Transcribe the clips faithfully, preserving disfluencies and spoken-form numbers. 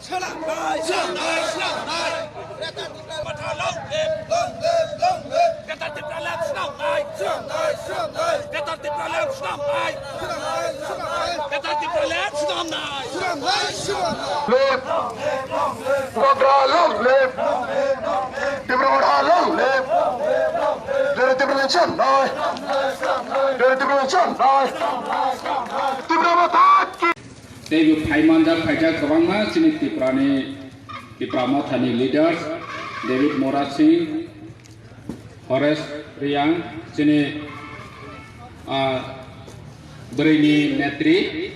Swnamnai, swnamnai, swnamnai. Greater Tipraland swnamnai. Swnamnai, swnamnai, swnamnai. Greater Tipraland swnamnai. Swnamnai, swnamnai. Greater Tipraland swnamnai. Swnamnai, swnamnai. Live! Tiprasa long live! Tipra Motha long live! Greater Tipraland swnamnai. Greater Tipraland swnamnai. Tipra Motha ki Tei bo phai manjak phaijak kwbangma chini Tiprani, Tipra Mothani leaders, David Mora Singh, Horesh Riang, chini, ah, bwrwini netri,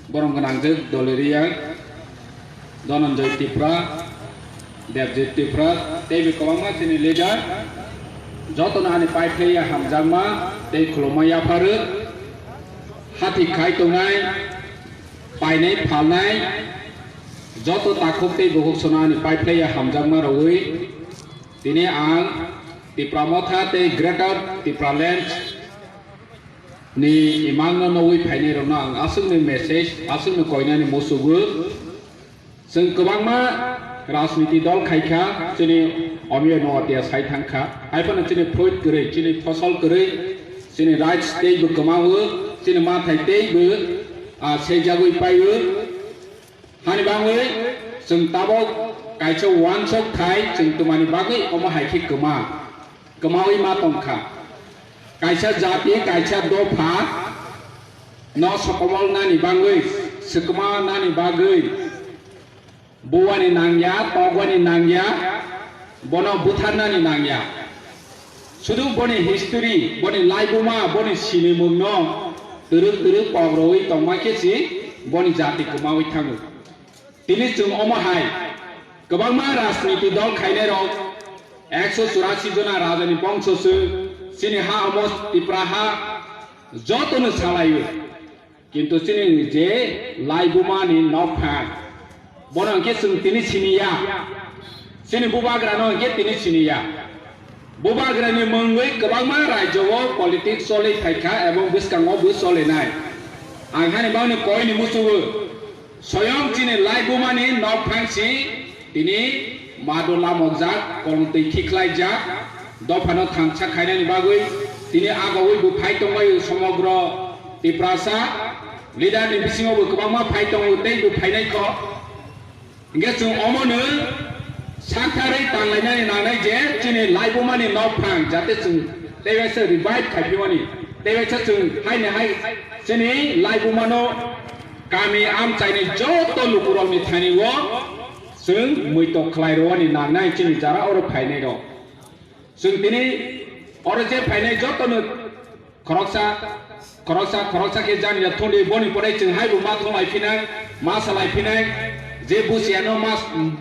borom gwnangjwk Doli Riang, Dhananjay Tipra, Debjit Tipra, tei bo kwbangma chini leader, jotono ani paiphlaiya hamjakma tei khulumma yapharwi, hati khai tongnai, painai phalnai joto takhuk tei bukhuk sono ani paiphlaiya hamjakma rwui tini ang Tipra Motha tei Greater Tipraland ni imangno nugui phainai rokno ang aswkni message, aswkni koinani musugo. Chwng kwbangma rajniti dol khaikha, chini Amiyo Noatia sai thangkha. Haiphano chini fruit kwrwi, chini phosol kwrwi, chini rights teibo kwmao, chini mathai teibo, ah, seijagwi paio. Hani bagwi chwng tabok kaisa uansuk thai chwng twmani bagwi omo hai khe kwma, kwmawi ma tongkha. Kaisa jati, kaisa dopha no sokomol nani bagwi, swkma nani bagwi, buani nangya, togwani nangya, bono butharnani nangya. Sudu boni history, boni laibuma, boni sinimungno twrwk twrwk pok rwui tongma khe si boni jati kwmaui thango. Tini chwng omo hai kwbangma rajniti dol khainai rok ekso churasi jona rajani bongso se chini ha omo Tipra ha jotono salaio. Kintu chini je laibumani nokphang, bono hwnkhe chwng tini siniya, chini bubagrano hwnkhe tini siniya. Bubagrani mungwi kwbangma rajyo o politics choli phaikha ebong bwskango bo cholinai. Ang hani bagwi koini muchugo, soyong chini laibumani nokphang si tini mado lamokjak, kolomtwi khiklaijak, dophano thansa khainani bagwi tini agogwi bo phai tongbaio somogro Tiprasa leader ni bisingo bo kwbangma phai tongo tei bo phainai kho. Hingke chwng omono saktharwi tanlainani nangnai je chini laibumani nokphang jate chwng teibaisa revive khaiphiwani, teibaisa chwng haini hai chini laibumano kami amchaini joto lukurokni thani o chwng muitok khlai rwani nangnai chini jara oro phainai rok. Chwng tini oro je phainai jotono khoroksa, khoroksa, khoroksa khe jani ya thongdi, boni pore chwng hai bo ma thonglai phinai, ma salai phinai, je busi ano ma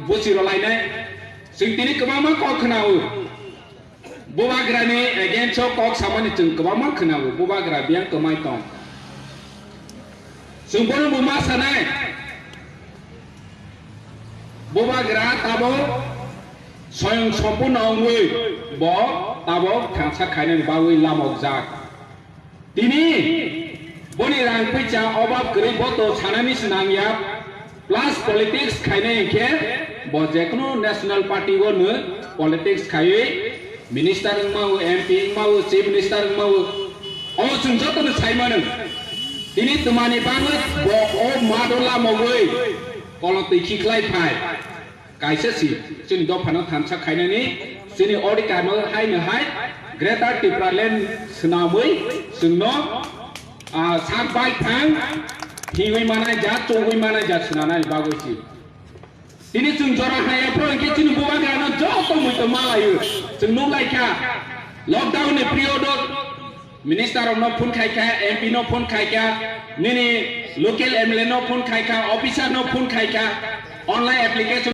busi rwlainai. Chwng tini kwbangma kok khwnao. Bubagrani against o kok samani chwng kwbangma khwnao. Bubagra biyang kwmai tong. Chwng bono bo ma sanai. Bubagra tabok soyong sompurno wngwi bo tabok thansa khainani bagwi lamokjak. Tini boni rang puisa obab kwrwi bo to sanani se nangya, plus politics khainai hinkhe bo jekunu national party o no politics khaiwi minister wngmao, M P wngmao, chief minister wngmao, omo chwng jotono sai mano. Tini twmani bagwi bo o mado lamogwi kolotwi khiklai phai. Kaisa si chini dophano thansa khainani chini odhikar no hai no hai Greater Tipraland swnamwi chwngno, ah, sak bai thang hiwi manai ja chugwi manai ja swnanani bagwi si. Tini chwng jora haya phro hinkhe chini bubagrano joto muitu malaio. Chwng nuklaikha lockdown ni period o minister rokno phone khaikha, M P no phone khaikha, nini local M L A no phone khaikha, officer no phone khaikha, online application